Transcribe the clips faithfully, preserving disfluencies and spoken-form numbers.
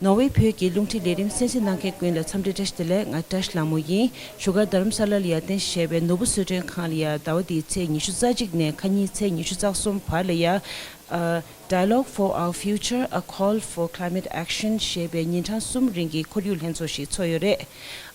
ནོར་ཝེ་བོད་ཀྱི་རླུང་འཕྲིན་ལས་རིམ་གསན་གཟིགས་གནང་མཁན་ཀུན་ལ་འཚམས་འདྲི་བཀྲ་ཤིས་བདེ་ལེགས། ང་བཀྲ་ཤིས་ལྷ་མོ་ཡིན། བཞུགས་སྒར་རྡ་རམ་ས་ལ་ལ་ཡར་རྟེན་བཞེས་པའི་ནོར་བུ་གསོལ་མགྲོན་ཁང་ལ་ཡ་ཟླ་བ་འདིའི་ཚེས་ཉི་ཤུ་རྩ་གཅིག་ནས་ཁ་ཉིན་ཚེས་ཉི་ཤུ་རྩ་གསུམ་བར་ལ་ཡ། ཨ། Dialogue for Our Future, A Call for Climate Action ཞེས་པའི་ཉིན་གྲངས་གསུམ་རིང་གི་ཁོར་ཡུག་ལྷན་ཚོགས་ཤིག་ཚོགས་ཡོད་རེད།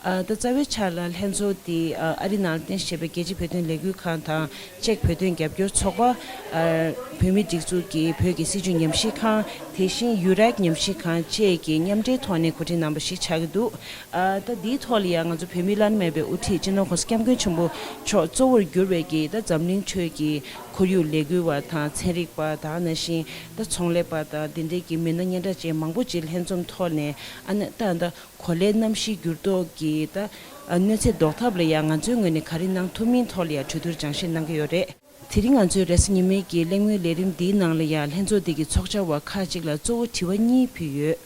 ཨ། ད་རྩ་བའི་ཆ་ལ་ལྷན་ཚོགས་འདི་ཨ་རི་ནང་རྟེན་གཞི་བྱས་པའི་རྒྱལ་སྤྱིའི་བོད་དོན་ལས་འགུལ་ཁང་དང་། ཅེཀ་བོད་དོན་རྒྱབ་སྐྱོར་ཚོགས་པ། ཨ། བོད་མིའི་སྒྲིག་འཛུགས་ཀྱི་བོད་ཀྱི་སྲིད་བྱུས་ཉམས་ཞིབ་ཁང་། དེ་བཞིན་ཡུ་རེག་ཉམས་ཞིབ་ཁང་བཅས་ཀྱིས་མཉམ་འབྲེལ་ཐོག་ནས་གོ་སྒྲིག་གནང་པ་ཞིག་ཆགས་ཀྱི་འདུག་ཨ། ད་འདིའི་ཐོག་ལ་ཡང་ང་ཚོ་བོད་མིའི་བླ་ན་མེད་པའི་དབུ་ཁྲིད་སྤྱི་ནོར་༸གོང་ས་༸སྐྱབས་མགོན་ཆེན་པོ་མཆོག་གཙོ་བོར་གྱུར་བའི་གི་ད་འཛམ་གླིང་ཁྲོད་ཀྱི་ཁོར་ཡུག་ལས་འགུལ་བ་དང་། ཚན་རིག་པ་དང་། ནང་བཞིན་ད་ཚོང་ལས་པ་དང་། འདི་འདྲའི་གི་མི་སྣ་སྙན་གྲགས་ཅན་མང་པོ་ཅིག་ལྷན་འཛོམས་ཐོག་ནས། ཨ་ནི་ད་ད་གོ་ལའི་གནམ་གཤིས་འགྱུར་ལྡོག་གི་ད་གནོད་འཚེ་ཟློག་ཐབས་ལ་ཡང་ང་ཚོའི་ངོས་ནས་ག་རེ་གནང་ཐུབ་མིན་ཐོག་ལ་ཡང་གྲོས་བསྡུར་སྦྱང་བཤད་གནང་གི་ཡོད་རེད། དེ་རིང་ང་ཚོའི་རེས་གཟའ་ཉི་མའི་གི་གླེང་མོལ་ལས་རིམ་འདིའི་ནང་ལ་ཡང་ལྷན་ཚོགས་འདི་གི་ཚོགས་བཅར་བ་ཁག་ཅིག་ལ་གཙོ་བོ་དྲི་བ་གཉིས་ཕུལ་ཡོད།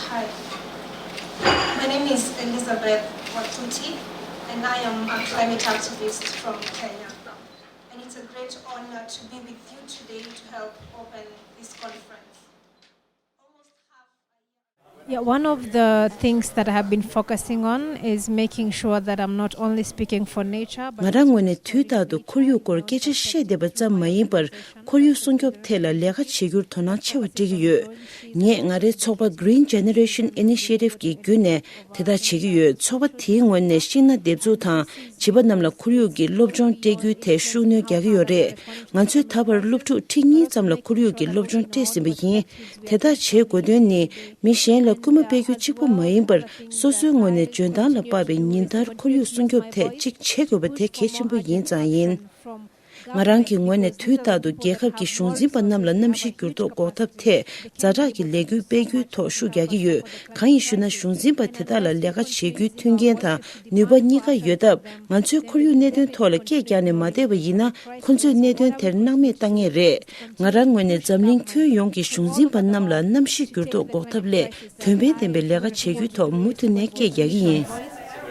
Hi, my name is Elizabeth Watuti, and I am a climate activist from Kenya. And it's a great honor to be with you today to help open this conference. Almost half a year ago, yeah, one of the things that I have been focusing on is making sure that I'm not only speaking for nature, but ང་རང་ངོས་ནས་དུས་རྟག་ཏུ་ཁོར་ཡུག་སྐོར་སྐད་ཆ་བཤད་བསྡད་པ་ཙམ་མ་ཡིན་པར། ཁོར་ཡུག་སྲུང་སྐྱོབ་ཐད་ལ་ལས་ཀ་བྱེད་རྒྱུར་དོ་སྣང་ཆེ་བ་སྤྲད་ཀྱི་ཡོད། ངས་ང་རའི་ཚོགས་པ་Green Generation Initiative གི་བརྒྱུད་ནས་དེ་དག་བྱེད་ཀྱི་ཡོད། ཚོགས་པ་དེའི་ངོས་ནས་ཤིང་སྣ་འདེབས་འཛུགས་དང་། བྱིས་པ་རྣམས་ལ་ཁོར་ཡུག་གི་སློབ་སྦྱོང་སྤྲད་རྒྱུའི་ཐད་ཤུགས་སྣོན་རྒྱག་གི་ཡོད་རེད། ང་ཚོས་ད་བར་སློབ་ཕྲུག་ཁྲི་གཉིས་ཙམ་ལ་ཁོར་ཡུག་གི་སློབ་སྦྱོང་སྤྲད་ཟིན་པ་ཡིན། དེ་དག་བྱེད་དགོས་དོན་ནི། མི་གཞན་ལ་སྐུལ་མ་སྤེལ་རྒྱུ་གཅིག་པུ་མ་ཡིན་པར། སོ་སོའི་ངོས་ནས་འཇོན་ཐང་ལ་དཔག་པའི་ཉིན་ལྟར་ཁོར་ཡུག་སྲུང་སྐྱོབ་ཐད་གཅིག་བྱེད་དགོས་པ་དེ་གལ་ཆེན་པོ་ཡིན་ཙང་ཡིན། ང་རང་གི་ངོས་ནས་དུས་རྟག་ཏུ་རྒྱལ་ཁབ་ཀྱི་གཞུང་འཛིན་པ་རྣམས་ལ་གནམ་གཤིས་འགྱུར་ལྡོག་འགོག་ཐབས་ཐད་ཛ་དྲག་གི་ལས་འགུལ་སྤེལ་རྒྱུའི་ཐོག་ཤུགས་རྒྱག་གི་ཡོད། གང་ཡིན་ཞུ་ན། གཞུང་འཛིན་པ་དེ་དག་ལ་ལས་ཀ་བྱེད་རྒྱུའི་མཐུན་རྐྱེན་དང་ནུས་པ་གཉིས་ཀ་ཡོད་སྟབས། ང་ཚོས་ཁོར་ཡུག་གནད་དོན་ཐོག་ལ་སྐད་རྒྱག་ནས་མ་བསྡད་པ་ཡིན་ན། ཁོ་ཚོས་གནད་དོན་དེར་སྣང་མེད་བཏང་ངེས་རེད། ང་རང་ངོས་ནས་འཛམ་གླིང་ཁྱོན་ཡོངས་ཀྱི་གཞུང་འཛིན་པ་རྣམས་ལ་གནམ་གཤིས་འགྱུར་ལྡོག་འགོག་ཐབས་སླད། དོན་ཕན་ལྡན་པའི་ལས་ཀ་བྱེད་རྒྱུའི་ཐོག་མུ་མཐུད་ནས་སྐད་རྒྱག་གི་ཡིན།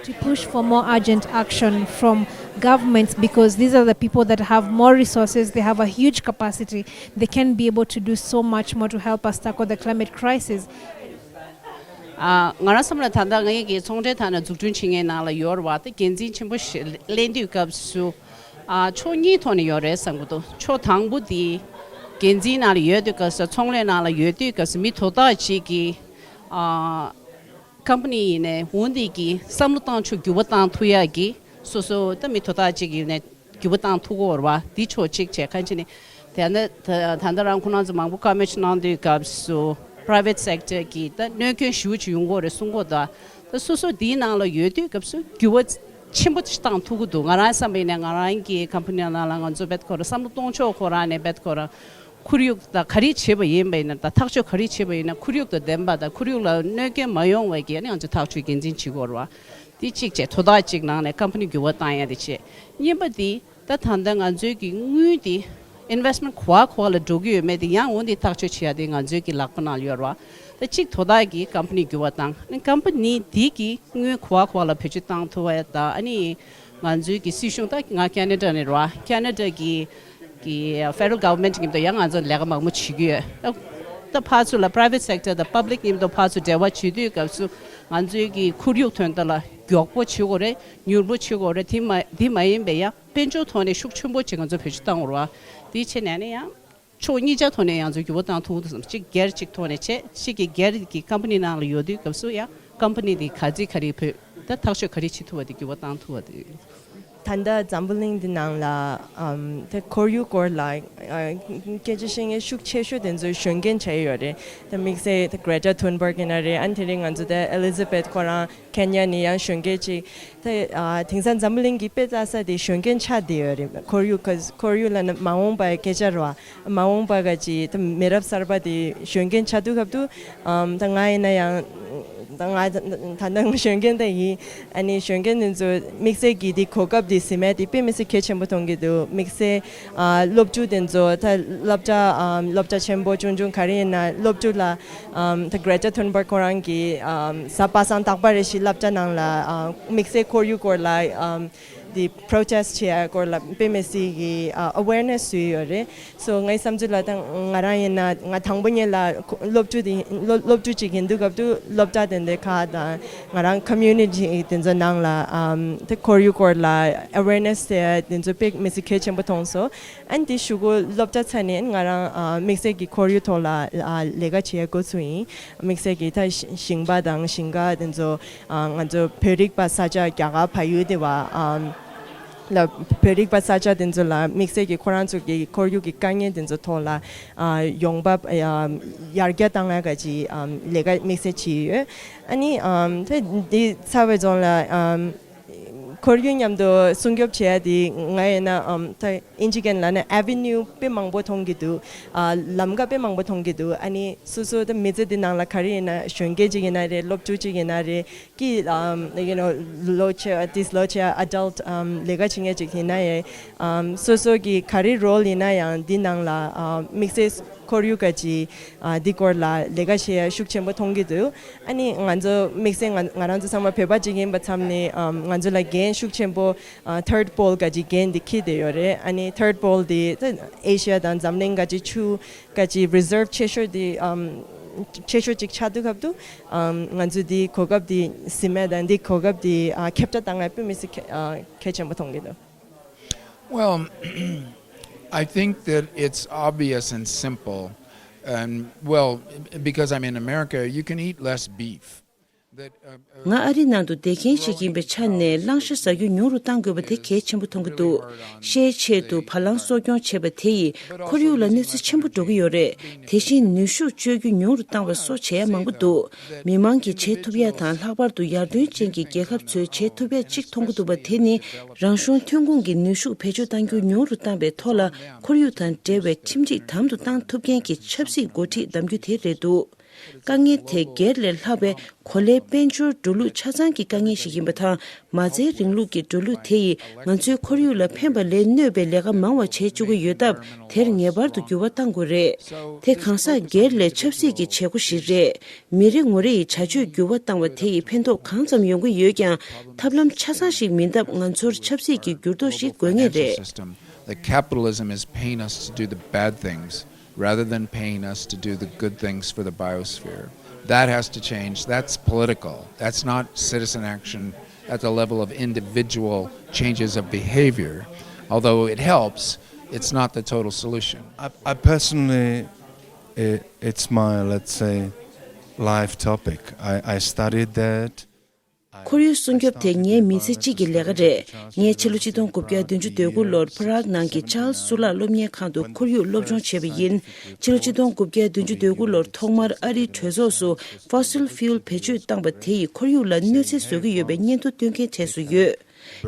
To push for more urgent action from governments, because these are the people that have more resources, they have a huge capacity, they can be able to do so much more to help us tackle the climate crisis. ཨ། ང་རང་བསམ་ལ་ད་ལྟ་ངེད་ཀྱི་ཚོང་འབྲེལ་ཐ་ན་འཛུགས་སྐྲུན་བྱེད་མཁན་ནང་ལ་ཡོད་རེད་བ། དེ་འགན་འཛིན་ཆེན་པོ་ཞིག་ལེན་དུས་སྐབས་སུ། ཨ། ཕྱོགས་གཉིས་ཐོག་ནས་ཡོད་རེད་བསམ་གྱི་འདུག་ཕྱོགས་དང་པོ་དེ་འགན་འཛིན་ནང་ལ་ཡོད་དུས་སྐབས་སུ། ཚོང་ལས་ནང་ལ་ཡོད་དུས་སྐབས་སུ། མི་དོ་བདག་ཅིག་གིས། ཨ། ཀམ་པ་ནི་ཡིན་ནའི་འོ་འདི་གི་བསམ་བློ་བཏང་ཕྱོགས་འགྱུར་བ་བཏང་ཐུབ་ཡག་གི། སོ་སོ་ད་མི་དོ་བདག་ཅིག་ཡིན་ནའི་འགྱུར་བ་བཏང་ཐུབ་ཀྱི་ཡོད་རེད་བ། འདི་ཕྱོགས་གཅིག་བྱས། གང་ཅི་ནི་དེ་ནི་ད་ད་ལྟ་རང་ཁོ་རང་ཚོ་མང་པོ་བཀའ་མོལ་ཅིག་གནང་དུས་སྐབས་སུ། private sector གི་ད་གནོད་སྐྱོན་ཞེ་པོ་ཅིག་ཡོང་གི་ཡོད་རེད་གསུང་གི་ཡོད། ད་ད་སོ་སོ་འདིའི་ནང་ལ་ཡོད་དུས་སྐབས་སུ་འགྱུར་བ་ཆེན་པོ་ཅིག་བཏང་ཐུབ་ཀྱི་འདུག་ང་རང་བསམ་པ་ཡིན་ནའི་ང་རང་གི་ཀམ་པ་ནི་ནང་ལ་ང་ཚོ་རྦད་ཁོ་རང་བསམ་བློ་གཏོང་ཕྱོགས་ཁོ་རང་ནས་རྦད་ཁོ་རང་ཁོར་ཡུག་དང་ག་རེ་བྱེད་པ་ཡིན་པ་ཡིན་ན། ད་ཐག་གཅོད་ག་རེ་བྱེད་པ་ཡིན་ན། ཁོར་ཡུག་དང་ལྡན་པ་དང་ཁོར་ཡུག་ལ་གནོད་སྐྱོན་མ་ཡོང་བའི་གི་ཨ་ནི་ང་ཚོས་ཐག་གཅོད་འགན་འཛིན་བྱེད་དགོས་རེད་བ། དེ་གཅིག་བྱས། དོ་བདག་གཅིག་ནང་ནས་ཀམ་པ་ནི་འགྱུར་བ་བཏང་ཡ་དེ་བྱས། གཉིས་པ་དེ་ད་ད་ལྟ་ང་ཚོའི་གི་དངུལ་དེ་investment ག་པར་ག་པར་ལ་འགྲོ་གི་ཡོད་མེད་དེ་ཡང་འོ་འདི་ཐག་གཅོད་བྱེད་ཡ་དེ་ང་ཚོའི་གི་ལག་པ་ནང་ལ་ཡོད་རེད་བ། ད་གཅིག་དོ་བདག་གིས་ཀམ་པ་ནི་འགྱུར་བ་བཏང་། ཨ་ནི་ཀམ་པ་ནི་དེ་གི་དངུལ་ག་པར་ག་པར་ལ་བེད་སྤྱོད་བཏང་ཐུབ་པ་དང་། ཨ་ནི་ང་ཚོའི་གི་སྲིད་གཞུང་། ད་ང་ཁེ་ན་ཌ་ནས་རེད་བ། ཁེ་ན་ཌ་གི་གི་federal government མཉམ་དུ་ཡང་ང་ཚོ་ལས་ཀ་མང་པོ་བྱེད་ཀྱི་ཡོད། ད་ད་ཕར་ཚུར་ལ་private sector དང་public མཉམ་དུ་ཕར་ཚུར་འབྲེལ་བ་བྱེད་དུས་སྐབས་སུ། ང་ཚོའི་གི་ཁོར་ཡུག་དོན་དག་ལ་མགྱོགས་པོ་བྱེད་དགོས་རེད། མྱུར་པོ་བྱེད་དགོས་རེད། དེ་མ་དེ་མ་ཡིན་པའི་ཡང་དཔལ་འབྱོར་ཐོག་ནས་ཤུགས་ཆེན་པོ་ཅིག་ང་ཚོ་བེད་སྤྱོད་བཏང་དགོས་རེད་བ། དེ་བྱས་ནས་ནི་ཡང་ཕྱོགས་གཉིས་ཆ་ཐོག་ནས་ང་ཚོ་འགྱུར་བ་བཏང་ཐུབ་ཀྱི་འདུག་བསམ། གཅིག་སྒེར་གཅིག་ཐོག་ནས་བྱས། གཅིག་གི་སྒེར་གྱི་ཀམ་པ་ནི་ནང་ལ་ཡོད་དུས་སྐབས་སུ་ཡང་ཀམ་པ་ནི་དེ་ག་ཚོད་ག་རེ་བོད་ད་ཐག་གཅོད་ག་རེ་བྱེད་ཐུབ་པ་དེ་འགྱུར་བ་བཏང་ཐུབ་པ་དེ། ད་ལྟ་འཛམ་བུ་གླིང་འདི་ནང་ལ་ཨམ་དེ་ཁོར་ཡུག་སྐོར་ལ་ཨ་སྐད་ཆ་བཤད་མཁན་ཤུགས་ཆེ་ཤོས་དེ་ཚོ་གཞོན་སྐྱེས་ཆགས་ཡོད་རེད། ད་དམིགས་བསལ་དེ་Greta Thunberg ཡིན་ན་རེད། ཨ་ནི་དེ་རིང་ང་ཚོ་དེ་Elizabeth ཁོ་རང་ཁེན་ཡ་ནས་ཡང་གཞོན་སྐྱེས་ཅིག། དེ་ཨ་དེང་སང་འཛམ་བུ་གླིང་གི་དཔེ་ལྟ་ས་དེ་གཞོན་སྐྱེས་ཆགས་བསྡད་ཡོད་རེད། ཁོར་ཡུག་ག་ཁོར་ཡུག་ལབ་ན་མ་འོངས་པའི་སྐད་ཆ་རེད་བ། མ་འོངས་པ་ག་ཅིག་ད་མི་རབས་གསར་པ་དེ་གཞོན་སྐྱེས་ཆགས་དུས་སྐབས་དུ། ཨམ་ད་ང་ཡིན་ན་ཡང་ད་ང་ད་ད་ལྟ་གཞོན་སྐྱེས་དེ་ཡིན། ཨ་ནི་གཞོན་སྐྱེས་དེ་ཚོ་དམིགས་བསལ་གྱི་དེ་གོ་སྐབས་དེ་ཟིན་མེད་དེ་དཔེ་མི་སྲིད་གལ་ཆེན་པོ་མཐོང་གི་འདུག། དམིགས་བསལ་ཨ་སློབ་ཕྲུག་དེ་ཚོ་ད་སློབ་གྲྭ་ཨམ་སློབ་གྲྭ་ཆེན་པོ་ཆུང་ཆུང་ག་རེ་ཡིན་ན་སློབ་ཕྲུག་ལ་ཨམ་ད་Greta Thunberg ཁོ་རང་གི་ཨམ་གཟའ་པ་སངས་རྟག་པ་རེ་བཞིན་སློབ་གྲྭ་ནང་ལ་ཨམ་དམིགས་བསལ་ཁོར་ཡུག་སྐོར་ལ་ཨམ། འདི་པྲོ་ཊེ་སི་ཊི་བྱེད་ཡ་སྐོར་ལ་དཔེ་མི་སྲིད་ཀྱི་ཨ་ཝེར་ནེ་སི་བཟོས་ཡོད་རེད། སོ་ངའི་བསམ་ཚུལ་ལ་ད་ང་རང་ཡིན་ན་ང་དང་པོ་ཉིད་ལ་སློབ་ཕྲུག་དེ་སློབ་སློབ་ཕྲུག་ཅིག་ཡིན་དུས་སྐབས་དུ་སློབ་གྲྭ་དེ་འདྲའི་ཁག་དང་ང་རང་ཁོ་མིའུ་ནི་ཊི་དེ་ཚོ་ནང་ལ་ཨམ་དེ་ཁོར་ཡུག་སྐོར་ལ་ཨ་ཝེར་ནེ་སི་ཟེར་ཡ་དེ་ཚོ་དཔེ་མི་སྲིད་གལ་ཆེན་པོ་མཐོང་སོང་། ཨ་ནི་དེ་གཞུག་གུ་སློབ་གྲྭ་ཚར་ནས་ང་རང་ཨ་དམིགས་བསལ་གྱི་ཁོར་ཡུག་ཐོག་ལ་ཨ་ལས་ཀ་བྱེད་ཡ་འགོ་ཚུགས་ཡིན། དམིགས་བསལ་གྱི་ད་ཞིང་པ་དང་ཞིང་ཁ་དེ་ཚོ་ཨ་ང་ཚོ་བོད་རིག་པ་ས་ཆ་རྒྱ་གར་བལ་ཡུལ་དེ་བ་ཨམ་ལ་བོད་རིག་པ་ས་ཆ་དེ་ཚོ་ལ་དམིགས་བསལ་གྱི་ཁོ་རང་ཚོ་གི་ཁོར་ཡུག་གི་དཀའ་ངལ་དེ་ཚོ་ཐོག་ལ་ཨ་ཡོང་འབབ་ཨ་ཡར་རྒྱས་བཏང་ཡ་ག་ཅིག་ཨམ་ལས་ཀ་དམིགས་བསལ་བྱས་ཡོད། ཨ་ནི་ཨམ་ད་འདི་ཚ་བའི་རྫོང་ལ་ཨམ་ཁོར་ཡུག་མཉམ་དུ་སྲུང་སྐྱོབ་བྱེད་ཡ་དེ་ང་ཡིན་ན་ཨམ་ད་ཨིན་ཇི་སྐད་ལ་ནི་ཨེ་ཝེ་ནིའུ་དཔེ་མང་པོ་མཐོང་གི་འདུག་ཨ་ལམ་ཀ་དཔེ་མང་པོ་མཐོང་གི་འདུག་ཨ་ནི་སོ་སོ་ད་མི་ཚེ་འདི་ནང་ལ་ག་རེ་ཡིན་ན་གཞོན་སྐྱེས་ཅིག་ཡིན་ན་རེད། སློབ་ཕྲུག་ཅིག་ཡིན་ན་རེད། ཀྱི་ཨམ་you know ལོ་ཆེ་བ་དེས་ལོ་ཆེ་བ་ཨ་ཌལ་ཊི་ཨམ་ལས་ཀ་བྱེད་མཁན་ཅིག་ཡིན་ན་ཡང་ཨམ་སོ་སོ་གི་ག་རེ་རོལ་ཡིན་ན་ཡང་འདི་ནང་ལ་ཨམ་དམིགས་བསལ་ཁོར་ཡུག་ག་ཅིག་ཨ་འདི་སྐོར་ལ་ལས་ཀ་བྱེད་ཡ་ཤུགས་ཆེན་པོ་མཐོང་གི་འདུག་ཨ་ནི་ང་ཚོ་དམིགས་བསལ་ང་ང་རང་ཚོ་ཚང་མ་བོད་པ་ཅིག་ཡིན་པ་ཙམ་ནས་ཨམ་ང་ཚོ་ལ་འགན་ཤུགས་ཆེན་པོ་ཨ་ཐར་ཌི་པོལ་ག་ཅིག་འགན་འདི་འཁྱེར་བསྡད་ཡོད་རེད། ཨ་ནི་ཐར་ཌི་པོལ་འདི་ཨེ་ཤི་ཡ་དང་འཛམ་གླིང་ག་ཅིག་ཆུ་ག་ཅིག་རི་ཛར་བི་ཆེ་ཤོས་འདི་ཨམ་ཆེ་ཤོས་ཅིག་ཆགས་དུས་སྐབས་དུ་ཨམ་ང་ཚོ་འདི་གོ་སྐབས་འདི་ཟིན་མེད་དང་འདི་གོ་སྐབས་འདི་ཨ་ཁྱབ་བསྒྲགས་བཏང་ཡ་དཔེ་མི་སྲིད་གལ་ཨ་གལ་ཆེན་པོ་མཐོང་གི་འདུག Well, I think that it's obvious and simple. And, well, because I'm in America, you can eat less beef. That, uh, uh, ང་ཨ་རི་ནང་དུ་བསྡད་མཁན་ཞིག་ཡིན་པའི་ཆ་ནས་བླང་བྱ་ཟ་རྒྱུ་ཉུང་རུ་གཏང་དགོས་པ་དེ་གལ་ཆེན་པོ་མཐོང་གི་འདུག་ཤའི་ཆེད་དུ་བ་ལང་གསོ་སྐྱོང་བྱེད་པ་དེ་ཡིས་ཁོར་ཡུག་ལ་གནོད་འཚེ་ཆེན་པོ་འགྲོ་གི་ཡོད་རེད། དེ་བཞིན་ནུས་ཤུགས་སྤྱོད་རྒྱུ་ཉུང་རུ་བཏང་བ་སོགས་བྱེད་ཡ་མང་པོ་འདུག་མི་མང་གིས་བྱེད་ཐུབ་ཡ་དང་ལྷག་པར་དུ་ཡར་ཐོན་ཅན་གྱི་རྒྱལ་ཁབ་ཚོས་བྱེད་ཐུབ་ཡ་གཅིག་མཐོང་གི་འདུག་པ་དེ་ནི་རང་བྱུང་ཐོན་ཁུངས་ཀྱི་ནུས་ཤུགས་བེད་སྤྱོད་གཏང་རྒྱུ་ཉུང་རུ་བཏང་པའི་ཐོག་ལ་ཁོར་ཡུག་དང་འབྲེལ་བའི་ཁྲིམས་སྒྲིག་དམ་དུ་བཏང་ཐུབ་མཁན་གྱི་ཆབ་སྲིད་འགོ་ཁྲིད་གདམ་རྒྱུ་དེ་རེད་འདུག་དཀའ་ངལ་དེ་སྒེར་ལས་ལྷག་པའི་གོ་ལའི་དཔལ་འབྱོར་འགྲོ་ལུགས་ཆ་ཚང་གི་དཀའ་ངལ་ཞིག་ཡིན་པ་དང་། མ་རྩའི་རིང་ལུགས་ཀྱི་འགྲོ་ལུགས་དེ་ཡིས་ང་ཚོའི་ཁོར་ཡུག་ལ་ཕན་པ་ལས་གནོད་པའི་ལས་ཀ་མང་བ་བྱེད་བཅུག་གི་ཡོད་སྟབས། དེར་ངེས་པར་དུ་འགྱུར་བ་གཏང་དགོས་རེད། དེ་གང་ཟག་སྒེར་ལས་ཆབ་སྲིད་ཀྱི་བྱེད་སྒོ་ཞིག་རེད། མི་རེ་ངོ་རེ་ཡིས་བྱ་སྤྱོད་འགྱུར་བ་བཏང་བ་དེ་ཡིས་ཕན་ཐོགས་གང་ཙམ་ཡོང་གི་ཡོད་ཀྱང་། ཐབས་ལམ་ཆ་ཚང་ཞིག་མིན་སྟབས། ང་ཚོར་ཆབ་སྲིད་ཀྱི་འགྱུར་ལྡོག་ཞིག་དགོས་ངེས་རེད། System. The capitalism is paying us to do the bad things rather than paying us to do the good things for the biosphere. That has to change. That's political. That's not citizen action at the level of individual changes of behavior. Although it helps, it's not the total solution. I, I personally, it, it's my, let's say, life topic. I, I studied that. ཁོར་ཡུག་སྲུང་སྐྱོབ་དེ་ངའི་མི་ཚེ་གཅིག་གི་ལས་ཀ་རེད། ངས་ཕྱི་ལོ་ཆིག་སྟོང་དགུ་བརྒྱ་བདུན་ཅུ་དོན་དགུ་ལོར་Prague་ནང་གི་Charles་སུ་ལག་སློབ་གཉེར་ཁང་དུ་ཁོར་ཡུག་སློབ་སྦྱོང་བྱས་པ་ཡིན། ཕྱི་ལོ་ཆིག་སྟོང་དགུ་བརྒྱ་བདུན་ཅུ་དོན་དགུ་ལོར་ཐོག་མར་ཨ་རིའི་གྲོས་ཚོགས་སུ་fossil fuel་བེད་སྤྱོད་བཏང་པ་དེ་ཡིས་ཁོར་ཡུག་ལ་གནོད་འཚེ་བཟོ་གི་ཡོད་པའི་སྙན་ཐོ་སྟོན་མཁན་གྲས་སུ་ཡོད།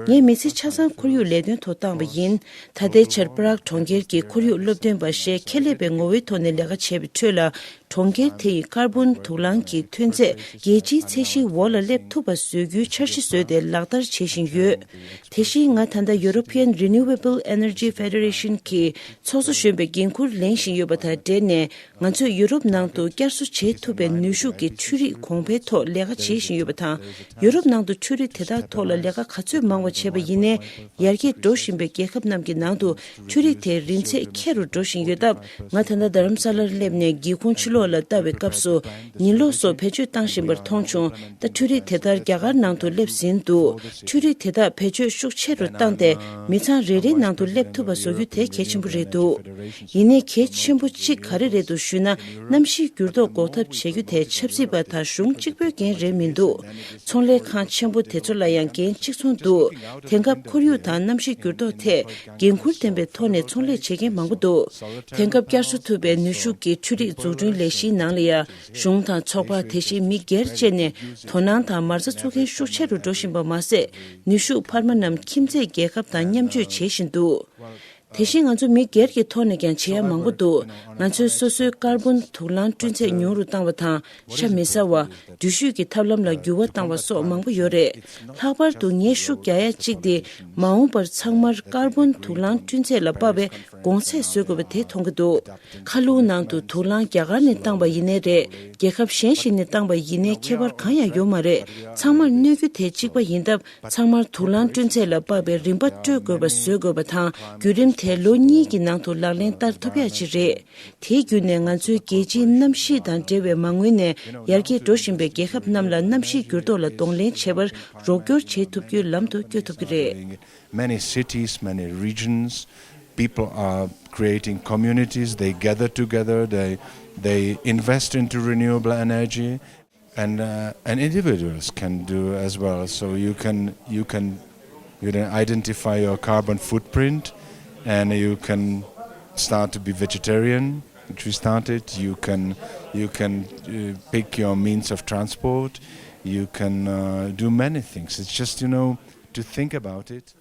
ངས་མི་ཚེ་ཆ་ཚང་ཁོར་ཡུག་ལས་དོན་ཐོག་བཏང་བ་ཡིན། ད་ལྟའི་ཆར་Prague་གྲོང་ཁྱེར་གྱི་ཁོར་ཡུག་སློབ་སྟོན་པ་ཞེས་ཁྱད་ལས་པའི་ངོ་བོའི་ཐོག་ནས་ལས་ཀ་བྱས་པའི་ཁྲོད་ལ། གྲོང་ཁྱེར་དེ་ཡི་ཀར་བོན་དུག་རླངས་ཀྱི་ཐོན་རྫས་རྒྱལ་སྤྱིའི་ཚད་གཞིའི་འོག་ལ་སླེབས་ཐུབ་པ་བཟོ་རྒྱུའི་འཆར་གཞི་བཟོས་ཏེ་ལག་བསྟར་བྱེད་བཞིན་ཡོད། དེ་བཞིན་ང་ད་ལྟ་European Renewable Energy Federation་གི་ཚོགས་གཙོ་གཞོན་པའི་འགན་འཁུར་ལེན་བཞིན་ཡོད་པ་དང་འབྲེལ་ནས། ང་ཚོས་ཡུ་རོབ་ནང་དུ་བསྐྱར་གསོ་བྱེད་ཐུབ་པའི་ནུས་ཤུགས་ཀྱི་འཕྲུལ་རིག་གོང་འཕེལ་ཐོག་ལས་ཀ་བྱེད་བཞིན་ཡོད་པ་དང་། ཡུ་རོབ་ནང་དུ་འཕྲུལ་རིག་དེ་དག་ཐོག་ལ་ལས་ཀ་ག་ཚོད་མང་བ་བྱས་པ་ཡིན་ནའི། ཡར་རྒྱས་འགྲོ་བཞིན་པའི་རྒྱལ་ཁབ་རྣམས་ཀྱི་ནང་དུ་འཕྲུལ་རིག་དེ་རིན་ཚད་ཁྱད་རུ་འགྲོ་བཞིན་ཡོད་སྟབས། ང་ད་ལྟ་རྡ་རམ་ས་ལར་སླེབས་ནས་སྒེའུ་ཁུང་ཕྱི་ལོགས་ལ་ལྟ་བའི་སྐབས་སུ། ཉི་གློག་སོགས་བེད་སྤྱོད་བཏང་བཞིན་པར་མཐོང་བྱུང་། ད་འཕྲུལ་རིག་དེ་ལྟར་རྒྱ་གར་ནང་དུ་སླེབས་ཟིན་འདུག་འཕྲུལ་རིག་དེ་དག་བེད་སྤྱོད་ཤུགས་ཆེ་རུ་བཏང་སྟེ། མི་ཚང་རེ་རེའི་ནང་དུ་སླེབས་ཐུབ་པ་བཟོ་རྒྱུ་དེ་གལ་ཆེན་པོ་རེད་འདུག་ཡིན་ནའི་གལ་ཆེན་པོ་གཅིག་ག་རེ་རེད་འདུག་ཞུས་ན། གནམ་གཤིས་འགྱུར་ལྡོག་འགོག་ཐབས་བྱེད་རྒྱུ་དེ་ཆབ་སྲིད་པ་དང་གཞུང་གཅིག་པུའི་འགན་རེད་མི་འདུག་ཚོང་ལས་ཁང་ཆེན་པོ་དེ་ཚོ་ལ་ཡང་འགན་གཅིག་མཚུངས་འདུག་དེང་སྐབས་ཁོར་ཡུག་དང་གནམ་གཤིས་འགྱུར་ལྡོག་ཐད་འགན་འཁུར་ལྡན་པའི་ཐོག་ནས་ཚོང་ལས་བྱེད་མཁན་མང་པོ་འདུག་དེང་སྐབས་བསྐྱར་གསོ་ཐུབ་པའི་ནུས་ཤུགས་ཀྱི་འཕྲུལ་རིག་འཛུགས་སྐྲུན་ལས་གཞིའི་ནང་ལ་ཡང་གཞུང་དང་ཚོགས་པ། དེ་བཞིན་མི་སྒེར་བཅས་ནས་དོ་སྣང་དང་མ་རྩ་བཙུགས་མཁན་ཤུགས་ཆེ་རུ་འགྲོ་བཞིན་པ་མ་ཟད། ནུས་ཤུགས་འཕར་མ་རྣམས་ཁྱིམ་མཚེས་རྒྱལ་ཁབ་དང་མཉམ་སྤྱོད་བྱེད་བཞིན་འདུག་དེ་བཞིན་ང་ཚོ་མི་སྒེར་གྱི་ཐོག་ནས་ཀྱང་བྱེད་ཡ་མང་པོ་འདུག་ང་ཚོས་སོ་སོའི་ཀར་བོན་དུག་རླངས་སྤྲོད་ཚད་ཉུང་རུ་བཏང་བ་དང་། ཤ་མི་ཟ་བ། འགྲུལ་བཞུད་ཀྱི་ཐབས་ལམ་ལ་འགྱུར་བ་བཏང་བ་སོགས་མང་པོ་ཡོད་རེད། ལྷག་པར་དུ་ངས་ཤུགས་རྒྱག་ཡ་གཅིག་དེ། མ་འོངས་པར་ཚང་མར་ཀར་བོན་དུག་རླངས་སྤྲོད་ཚད་ལ་དཔག་པའི་གོང་ཚད་བཟོ་དགོས་པ་དེ་མཐོང་གི་འདུག་མཁའ་རླུང་ནང་དུ་དུག་རླངས་རྒྱ་གར་ནས་བཏང་བ་ཡིན་ནའི་རེད། རྒྱལ་ཁབ་གཞན་ཞིག་ནས་བཏང་བ་ཡིན་ནའི་ཁྱད་པར་གང་ཡང་ཡོད་མ་རེད། ཚང་མར་གནོད་རྒྱུ་དེ་གཅིག་པ་ཡིན་སྟབས། ཚང་མར་དུག་རླངས་སྤྲོད་ཚད་ལ་དཔག་པའི་རིན་པ་སྤྲོད་དགོས་པ་བཟོ་དགོས་པ་དང་། བརྒྱུད་རིམ་དེ་ལོ་གཉིས་ཀྱི་ནང་དུ་ལག་ལེན་བསྟར་ཐུབ་ཡ་ཅིག་རེད། དེའི་བརྒྱུད་ནས་ང་ཚོའི་རྒྱལ་སྤྱིའི་གནམ་གཤིས་དང་འབྲེལ་བའི་མ་དངུལ་ནས་ཡར་རྒྱས་འགྲོ་བཞིན་པའི་རྒྱལ་ཁབ་རྣམས་ལ་གནམ་གཤིས་འགྱུར་ལྡོག་ལ་གདོང་ལེན་བྱེད་པར་རོགས་སྐྱོར་བྱེད་ཐུབ་རྒྱུའི་ལམ་དུ་བསྐྱོད་ཐུབ་ཀྱི་རེད། Many cities, many regions, people are creating communities, they gather together, they, they invest into renewable energy, and, uh, and individuals can do as well. So you can, you can, you can identify your carbon footprint, and you can start to be vegetarian, which we started. You can, you can, uh, pick your means of transport. You can, uh, do many things. It's just, you know, to think about it.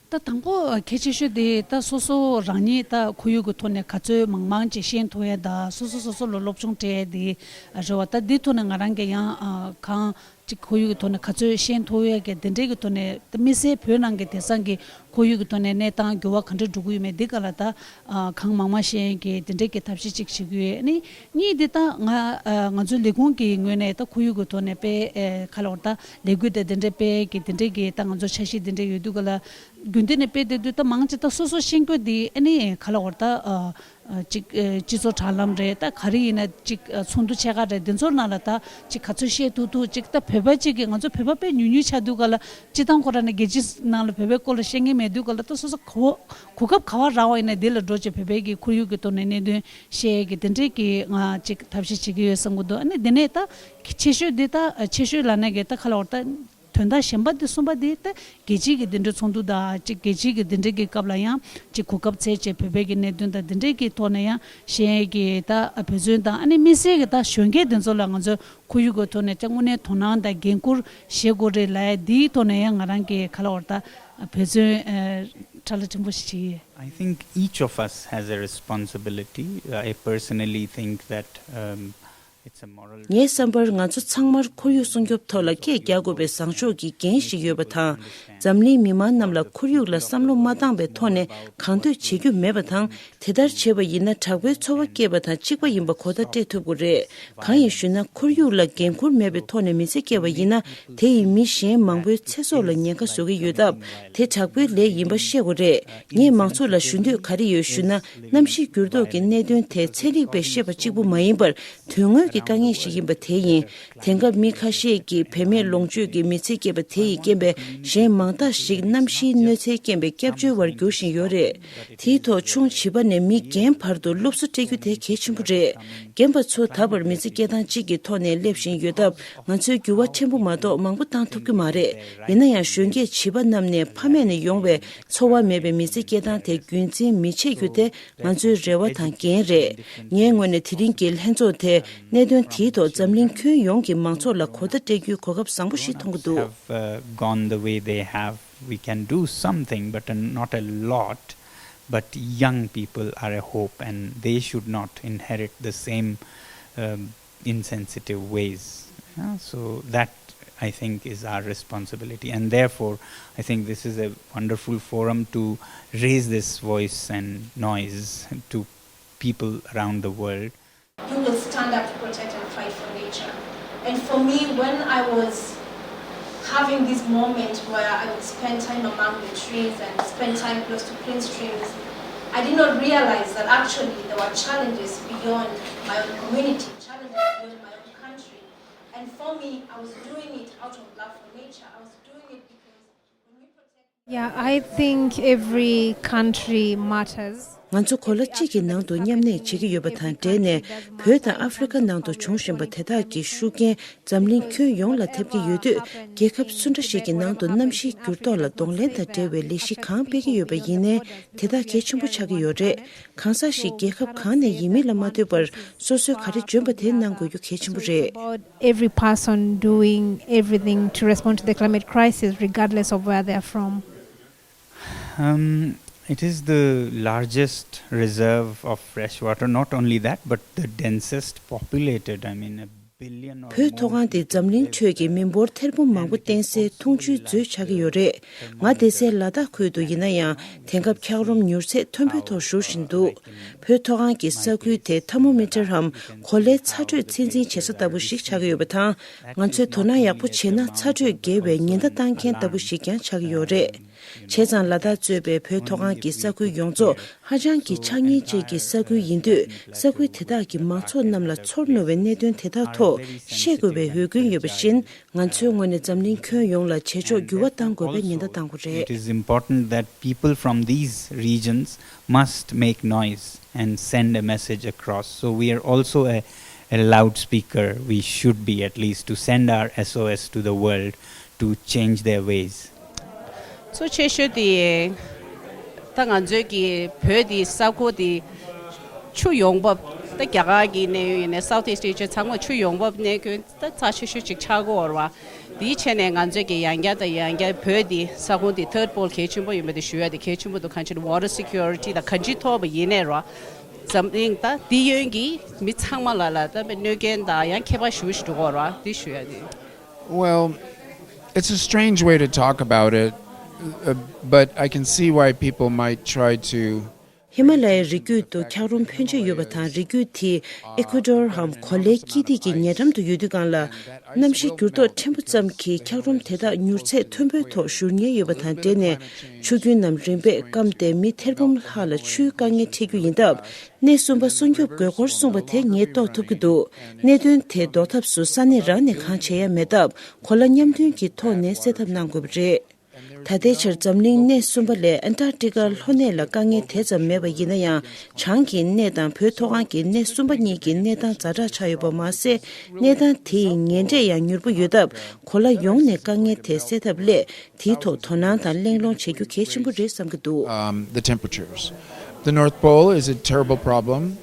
ད་དང་པོ་གལ་ཆེ་ཤོས་དེ་ད་སོ་སོ་རང་ཉིད་ད་ཁོར་ཡུག་གི་ཐོག་ནས་ག་ཚོད་མང་མང་ཅིག་ཤེས་ཐུབ་ཡ་ད། སོ་སོ་སོ་སོ་ལ་སློབ་སྦྱོང་སྤྲད་ཡ་དེ་རེད་བ། ད་འདི་ཐོག་ནས་ང་རང་གི་ཡང་ཨ་གང་ཅིག་ཁོར་ཡུག་གི་ཐོག་ནས་ག་ཚོད་ཤེས་ཐུབ་ཡ་གི་དེ་འདྲའི་གི་ཐོག་ནས། ད་དམིགས་བསལ་བོད་ནང་གི་དེང་སང་གི་ཁོར་ཡུག་གི་ཐོག་ནས་གནས་སྟངས་འགྱུར་བ་ག་འདྲ་འགྲོ་གི་ཡོད་མེད་འདི་ག་ལ་ད་ཨ་གང་མང་མང་ཤེས་ཡ་གི་དེ་འདྲའི་གི་ཐབས་ཤེས་ཅིག་བྱེད་ཀྱི་ཡོད། ཨ་ནི་གཉིས་དེ་ད་ང་ཨ་ང་ཚོའི་ལས་ཁུངས་ཀྱི་ངོས་ནས་ད་ཁོར་ཡུག་གི་ཐོག་ནས་དཔེ་ཨེ་ག་ལ་བར་ད་ལས་འགུལ་དེ་དེ་འདྲའི་སྤེལ་གི་དེ་འདྲའི་གི་ད་ང་ཚོ་འཆར་གཞི་དེ་འདྲའི་ཡོད་དུས་ག་ལ། རྒྱུན་ལྡན་ནས་སྤེལ་བསྡད་དུས་ད་མང་ཆེ་ད་སོ་སོ་ཤེས་རྒྱུ་དེ་ཨ་ནི་ག་ལ་བར་ད་ཨ་ཨ་ཅིག་ཨ་སྤྱི་ཚོགས་དྲ་ལམ་རེད། ད་ག་རེ་ཡིན་ན་ཅིག་ཨ་ཚོགས་འདུ་ཆེ་ཁག་རེད། དེ་ཚོར་ནང་ལ་ད་ཅིག་ག་ཚོད་བཤད་ཐུབ་ཐུབ་ཅིག་ད་བོད་པ་ཅིག་གིས་ང་ཚོ་བོད་པ་དཔེ་ཉུང་ཉུང་ཆགས་དུས་ག་ལ། སྤྱི་བཏང་ཁོ་རང་ནས་རྒྱལ་སྤྱིའི་ནང་ལ་བོད་པའི་སྐོར་ལ་བཤད་མཁན་མེད་དུས་ག་ལ། ད་སོ་སོ་གོ་གོ་སྐབས་ག་བ་རག་པ་ཡིན་ན་དེ་ལ་འགྲོ་བྱས་བོད་པའི་གི་ཁོར་ཡུག་གི་ཐོག་ནས་གནད་དོན་བཤད་ཡས་གི་དེ་འདྲའི་གི་ང་ཅིག་ཐབས་ཤེས་བྱེད་ཀྱི་ཡོད་བསམ་གི་འདུག་ཨ་ནི་དེ་ནས་ད་ཆེ་ཤོས་འདི་ད་ཆེ་ཤོས་ལབ་ན་གི་ད་ག་ལ་བར་ད། དོན་དག་གཞན་པ་དེ་གསུམ་པ་དེ་ད་རྒྱལ་སྤྱིའི་གི་འདི་འདྲའི་ཚོགས་འདུ་དང་ཅིག་རྒྱལ་སྤྱིའི་གི་འདི་འདྲའི་གི་སྐབས་ལ་ཡང་ཅིག་གོ་སྐབས་འཚོལ་བྱས་བོད་པའི་གི་གནད་དོན་དང་འདི་འདྲའི་གི་ཐོག་ནས་ཡང་བཤད་ཡས་གི་ད་འབད་བརྩོན་དང་། ཨ་ནི་དམིགས་བསལ་གི་ད་གཞོན་སྐྱེས་དེ་ཚོ་ལ་ང་ཚོས་ཁོར་ཡུག་གི་ཐོག་ནས་ཅིག་དངོས་གནས་དོ་སྣང་དང་འགན་འཁུར་བཞེས་དགོས་རེད་ལབ་ཡ་འདིའི་ཐོག་ནས་ཡང་ང་རང་གི་ག་ལ་བར་ད་འབད་བརྩོན་ཨ་ཁྲ་ལ་ཕྲན་བུ་ཞིག་བྱེད་ཀྱི་ཡོད། I think each of us has a responsibility. I personally think that, um, it's a moral ངའི་བསམ་པར་ང་ཚོ་ཚང་མར་ཁོར་ཡུག་སྲུང་སྐྱོབ་ཐོག་ལ་སྐད་རྒྱག་དགོས་པའི་བཟང་ཕྱོགས་ཀྱི་འགན་ཞིག་ཡོད་པ་དང་། འཛམ་གླིང་མི་མང་རྣམས་ལ་ཁོར་ཡུག་ལ་བསམ་བློ་མ་བཏང་བའི་ཐོག་ནས་གང་འདོད་བྱེད་རྒྱུ་མེད་པ་དང་། དེ་ལྟར་བྱས་པ་ཡིན་ན་དྲག་པོའི་ཚོར་བ་སྐྱེས་པ་དང་གཅིག་པ་ཡིན་པ་གོ་བརྡ་སྤྲད་ཐུབ་དགོས་རེད། གང་ཡིན་ཞུས་ན། ཁོར་ཡུག་ལ་འགན་འཁུར་མེད་པའི་ཐོག་ནས་མི་ཚེ་སྐྱེལ་བ་ཡིན་ན། དེ་ཡིས་མི་གཞན་མང་པོའི་ཚེ་སྲོག་ལ་ཉེན་ཁ་བཟོ་གི་ཡོད་སྟབས། དེ་དྲག་པོའི་ལས་ཡིན་པ་ཤེས་དགོས་རེད། ངས་མང་ཚོགས་ལ་ཞུ་འདོད་ག་རེ་ཡོད་ཞུས་ན། གནམ་གཤིས་འགྱུར་ལྡོག་གི་གནད་དོན་དེ་ཚན་རིག་པས་བཤད་པ་གཅིག་པུ་མ་ཡིན་པར། དོན་དངོས་ཀྱི་དཀའ་ངལ་ཞིག་ཡིན་པ་དེ་ཡིན། དེང་སྐབས་མི་ཁ་ཤས་ཀྱིས་བེད་མེད་ལོངས་སྤྱོད་ཀྱིས་མི་ཚེ་སྐྱེལ་བ་དེ་ཡི་རྐྱེན་པས། གཞན་མང་དག་ཞིག་གནམ་གཤིས་གནོད་འཚེའི་རྐྱེན་པས་སྐྱབས་བཅོལ་བར་འགྱུར་བཞིན་ཡོད་རེད། དེའི་ཐོག་ཆུང་བྱིས་པ་ནས་མི་རྒན་བར་དུ་སློབ་གསོ་སྤྲད་རྒྱུ་དེ་གལ་ཆེན་པོ་རེད། རྒན་པ་ཚོ་ད་བར་མི་ཚེ་སྐྱེལ་སྟངས་གཅིག་གི་ཐོག་ནས་སླེབས་བཞིན་ཡོད་སྟབས། ང་ཚོས་འགྱུར་བ་ཕྲན་བུ་མ་གཏོགས་མང་པོ་བཏང་ཐུབ་ཀྱི་མ་རེད། ཡིན་ན་ཡང་། གཞོན་སྐྱེས་བྱིས་པ་རྣམས་ནས་ཕ་མེས་ནས་ཡོང་བའི་འཚོ་བ་མེད་པའི་མི་ཚེ་སྐྱེལ་སྟངས་དེ་རྒྱུན་འཛིན་མི་བྱེད་རྒྱུ་དེ་ང་ཚོའི་རེ་བ་དང་འགན་རེད། ངའི་ངོས་ནས་དེ་རིང་གི་ལྷན་ཚོགས་དེས་གནད་དོན་དེའི་ཐོག་འཛམ་གླིང་ཁྱོན་ཡོངས་ཀྱི་མང་ཚོགས་ལ་གོ་བརྡ་སྤྲད་རྒྱུའི་གོ་སྐབས་བཟང་པོ་ཞིག་མཐོང་གི་འདུག have, uh, gone the way they have. We can do something, but, uh, not a lot. But young people are a hope, and they should not inherit the same, um, insensitive ways. Yeah, so that, I think, is our responsibility, and therefore, I think this is a wonderful forum to raise this voice and noise to people around the world. You will stand up to protect and fight for nature. And for me, when I was having this moment where I would spend time among the trees and spend time close to clean streams, I did not realize that actually there were challenges beyond my own community, challenges beyond my own country. And for me, I was doing it out of love for nature. I was doing it because when we protect Yeah, I think every country matters. ང་ཚོ་གོ་ལ་གཅིག་གི་ནང་དུ་མཉམ་གནས་བྱེད་ཀྱི་ཡོད་པ་དང་འབྲེལ་ནས། བོད་དང་ཨ་ཧྥེ་རི་ཁ་ནང་དུ་བྱུང་བཞིན་པ་དེ་དག་གི་ཤུགས་རྐྱེན་འཛམ་གླིང་ཁྱོན་ཡོངས་ལ་ཐེབས་ཀྱི་ཡོད་དུས། རྒྱལ་ཁབ་སུ་འདྲ་ཞིག་གི་ནང་དུ་གནམ་གཤིས་འགྱུར་ལྡོག་ལ་གདོང་ལེན་དང་འབྲེལ་བའི་ལས་གཞི་གང་སྤེལ་གྱི་ཡོད་པ་ཡིན་ནའི། དེ་དག་གལ་ཆེན་པོ་ཆགས་ཀྱི་ཡོད་རེད། གང་ཟག་ཞིག་རྒྱལ་ཁབ་གང་ནས་ཡིན་མིན་ལ་མ་ལྟོས་པར། སོ་སོས་ག་རེ་འཇོན་པ་དེ་གནང་དགོས་རྒྱུ་གལ་ཆེན་པོ་རེད། About every person doing everything to respond to the climate crisis, regardless of where they are from. Um, It is the largest reserve of fresh water, not only that, but the densest populated, I mean, a billion or བོད་མཐོ་སྒང་དེ་འཛམ་གླིང་ཁྲོད་ཀྱི་མི་འབོར་ཐེར་འབུམ་མང་པོ་བསྟེན་སའི་འཐུང་ཆུའི་མཛོད་ཆགས་ཀྱི་ཡོད་རེད། ང་བསྡད་སའི་ལ་དྭགས་ཁུལ་དུ་ཡིན་ན་ཡང་དེང་སྐབས་འཁྱགས་རོམ་མྱུར་ཚད་མཐོན་པོའི་ཐོག་ཞུགས་བཞིན་འདུག་བོད་མཐོ་སྒང་གི་ས་ཁུལ་དེ་ཐར་མོ་མི་ཊར་འམ་གོ་ལའི་ཚ་དྲོད་ཚད་འཛིན་བྱེད་ས་ལྟ་བུ་ཞིག་ཆགས་ཀྱི་ཡོད་པ་དང་། ང་ཚོས་དོ་སྣང་ཡག་པོ་བྱས་ན་ཚ་དྲོད་བརྒལ་བའི་ཉེན་བརྡ་བཏང་མཁན་ལྟ་བུ་ཞིག་ཀྱང་ཆགས་ཀྱི་ཡོད་རེད། བྱས་ཙང་ལ་དྭགས་གཙོས་པའི་བོད་མཐོ་སྒང་གི་ས་ཁུལ་ཡོངས་རྫོགས་ཧ་ཅང་གི་ཆགས་ཉེན་ཅན་གྱི་ས་ཁུལ་ཡིན་དུས། ས་ཁུལ་དེ་དག་གི་མང་ཚོགས་རྣམས་ལ་ཚོར་རྣོ་བའི་གནད་དོན་དེ་དག་ཐོག་ཤེས་དགོས་པའི་འོས་སྐུལ་ཡོད་པ་བཞིན། ང་ཚོའི་ངོས་ནས་འཛམ་གླིང་ཁྱོན་ཡོངས་ལ་བྱེད་ཕྱོགས་འགྱུར་བ་གཏང་དགོས་པའི་ཉེན་བརྡ་བཏང་དགོས་རེད། It is important that people from these regions must make noise and send a message across. So we are also a, a loudspeaker. We should be, at least, to send our S O S to the world to change their ways. གཙོ་ཆེ་ཤོས་དེ་ད་ང་ཚོའི་གི་བོད་དེ་ས་ཁུལ་དེ་ཆུ་ཡོང་འབབ། ད་རྒྱ་གར་གྱི་གནས་ཡུལ་ཡིན་ནའི་South East Asia ཚང་མ་ཆུ་ཡོང་འབབ་གནས་ཀྱི་ད་རྩ་ཆེ་ཤོས་ཅིག་ཆགས་ཀྱི་ཡོད་རེད་བ། དེའི་ཆ་ནས་ང་ཚོས་ཀྱི་ཡང་བསྐྱར་དང་ཡང་བསྐྱར་བོད་འདི་ས་ཁོངས་འདི་third pole གལ་ཆེན་པོ་ཡིན་པ་དེ་ཞུ་ཡ་དེ་གལ་ཆེན་པོ་འདུག་གང་ཕྱིར་water security དང་གང་ཅིའི་ཐོག་ནས་ཡིན་ནའི་རེད་བ། འཛམ་གླིང་ད་འདི་ཡོད་ཀྱི་མི་ཚང་མ་ལ་ལ་ད་གནོད་རྐྱེན་དང་ཡང་ཁྱད་པར་ཞེ་པོ་ཞིག་འགྲོ་གི་ཡོད་རེད་བ། དེ་ཞུ་ཡ་དེ། Well, it's a strange way to talk about it, uh, but I can see why people might try to ཧི་མ་ལ་ཡའི་རི་རྒྱུད་དུ་འཁྱགས་རོམ་ཕོན་ཆེ་ཡོད་པ་དང་། རི་རྒྱུད་དེ་ཨེ་ཁུ་ཌོར་འམ་གོ་ལའི་དཀྱིལ་སྟེགས་ཀྱི་ཉེ་འགྲམ་དུ་ཡོད་དུས་སྒང་ལ། གནམ་གཤིས་འགྱུར་ལྡོག་ཕྲན་བུ་ཙམ་གྱིས་འཁྱགས་རོམ་དེ་དག་མྱུར་ཚད་མཐོན་པོའི་ཐོག་བཞུར་ཉེན་ཡོད་པ་དང་འབྲེལ་ནས། ཆུ་རྒྱུན་རྣམས་རིམ་པས་སྐམ་སྟེ་མི་ཐེར་འབུམ་ལྷག་ལ་ཆུའི་དཀའ་ངལ་འཕྲད་རྒྱུ་ཡིན་སྟབས། སྣེ་གསུམ་པ་སྲུང་སྐྱོབ་དགོས་སྐོར་གསུངས་པ་དེ་ངས་རྟོགས་ཐུབ་ཀྱི་འདུག་གནད་དོན་དེ་ཟློག་ཐབས་སུ་ས་གནས་རང་ནས་གང་བྱེད་ཡ་མེད་སྟབས། གོ་ལ་མཉམ་མཐུན་གྱི་ཐོག་ནས་སེལ་ཐབས་གནང་དགོས་པ་རེད། ད་ལྟའི་ཆར་འཛམ་གླིང་སྣེ་གསུམ་པ་ལས་ཨན་ཊར་ཀི་ཀ་ལྷོ་སྣེ་ལ་དཀའ་ངལ་དེ་ཙམ་མེད་པ་ཡིན་ན་ཡང་། བྱང་གི་སྣེ་དང་བོད་མཐོ་སྒང་གི་སྣེ་གསུམ་པ་གཉིས་ཀྱི་གནས་སྟངས་ཛ་དྲག་ཆགས་ཡོད་པ་མ་ཟད། གནས་སྟངས་དེ་ཡི་ངན་འགྲས་ཡང་མྱུར་པོ་ཡོད་སྟབས། གོ་ལ་ཡོངས་ནས་དཀའ་ངལ་དེ་སེལ་ཐབས་སླད། དེའི་ཐོག་དོ་སྣང་དང་གླེང་སློང་བྱེད་རྒྱུ་གལ་ཆེན་པོ་རེད་བསམ་གྱི་འདུག Um, the temperatures. The North Pole is a terrible problem.